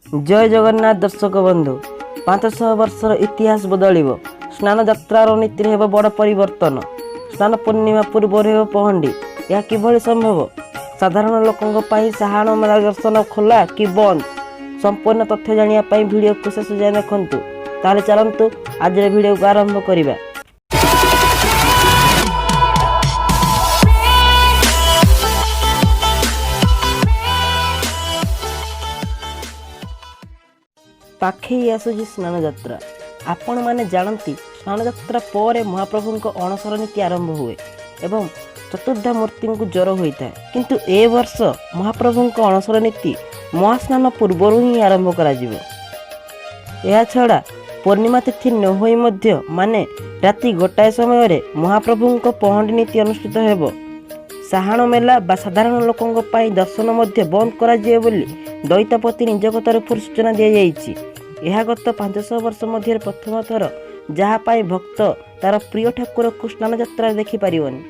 ଜୟ ଜଗନ୍ନାଥ ଦର୍ଶକ ବନ୍ଧୁ। 500 ବର୍ଷର ଇତିହାସ ବଦଳିବ। ସ୍ନାନ ଯାତ୍ରାର ନୀତିରେ ହେବ ବଡ଼ ପରିବର୍ତ୍ତନ। ସ୍ନାନ ପୂର୍ଣ୍ଣିମା ପୂର୍ବରୁ ହେବ ପହଣ୍ଡି। ଏହା କିଭଳି ସମ୍ଭବ? ସାଧାରଣ ଲୋକଙ୍କ ପାଇଁ ସାହାଣ ମେଳା ଦର୍ଶନ ଖୋଲା କି ବନ୍ଦ? ସମ୍ପୂର୍ଣ୍ଣ ତଥ୍ୟ ଜାଣିବା ପାଇଁ ଭିଡ଼ିଓକୁ ଶେଷ ଯାଏଁ ଦେଖନ୍ତୁ। ତାହେଲେ ଚାଲନ୍ତୁ, ଆଜିର ଭିଡ଼ିଓକୁ ଆରମ୍ଭ କରିବା। ପାଖେଇ ଆସୁଛି ସ୍ନାନଯାତ୍ରା। ଆପଣମାନେ ଜାଣନ୍ତି, ସ୍ନାନଯାତ୍ରା ପରେ ମହାପ୍ରଭୁଙ୍କ ଅଣସର ନୀତି ଆରମ୍ଭ ହୁଏ ଏବଂ ଚତୁର୍ଦ୍ଧା ମୂର୍ତ୍ତିଙ୍କୁ ଜ୍ୱର ହୋଇଥାଏ। କିନ୍ତୁ ଏ ବର୍ଷ ମହାପ୍ରଭୁଙ୍କ ଅଣସର ନୀତି ମହାସ୍ନାନ ପୂର୍ବରୁ ହିଁ ଆରମ୍ଭ କରାଯିବ। ଏହାଛଡ଼ା ପୂର୍ଣ୍ଣିମା ତିଥି ନ ହୋଇ ମଧ୍ୟ, ମାନେ ରାତି 1 ସମୟରେ ମହାପ୍ରଭୁଙ୍କ ପହଣ୍ଡି ନୀତି ଅନୁଷ୍ଠିତ ହେବ। ସାହାଣ ମେଲା ବା ସାଧାରଣ ଲୋକଙ୍କ ପାଇଁ ଦର୍ଶନ ମଧ୍ୟ ବନ୍ଦ କରାଯିବ ବୋଲି ଦଇତାପତି ନିଯୋଗ ତରଫରୁ ସୂଚନା ଦିଆଯାଇଛି। ଏହା ଗତ 500 ବର୍ଷ ମଧ୍ୟରେ ପ୍ରଥମ ଥର, ଯାହା ପାଇଁ ଭକ୍ତ ତାର ପ୍ରିୟ ଠାକୁରକୁ ସ୍ନାନ ଯାତ୍ରାରେ ଦେଖିପାରିବନି।